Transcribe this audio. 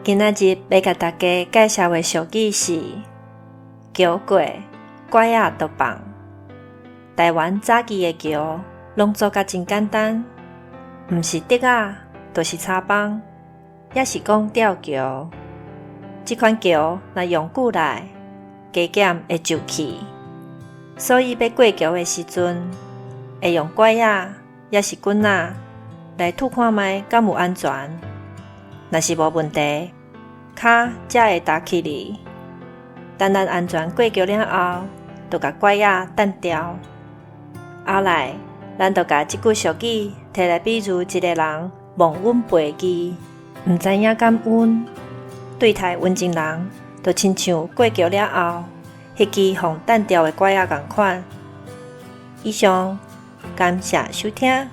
今仔日欲共大家介紹的俗語是“橋過拐仔就放”。台灣早期的橋攏做甲真簡單，毋是竹仔，就是柴枋，抑是講吊橋。這款橋若用久來，加減會舊去，所以欲過橋的時陣，會用拐仔，抑是棍仔來拄看覓敢有安全。若是無問題，跤才會踏起去。等咱安全過橋了後，就共拐仔擲掉。後來，咱就共這句俗語提來比喻一個人忘恩背義，毋知影感恩，對待恩情人，就親像過橋了後，彼支予擲掉的拐仔仝款。以上，感謝收聽。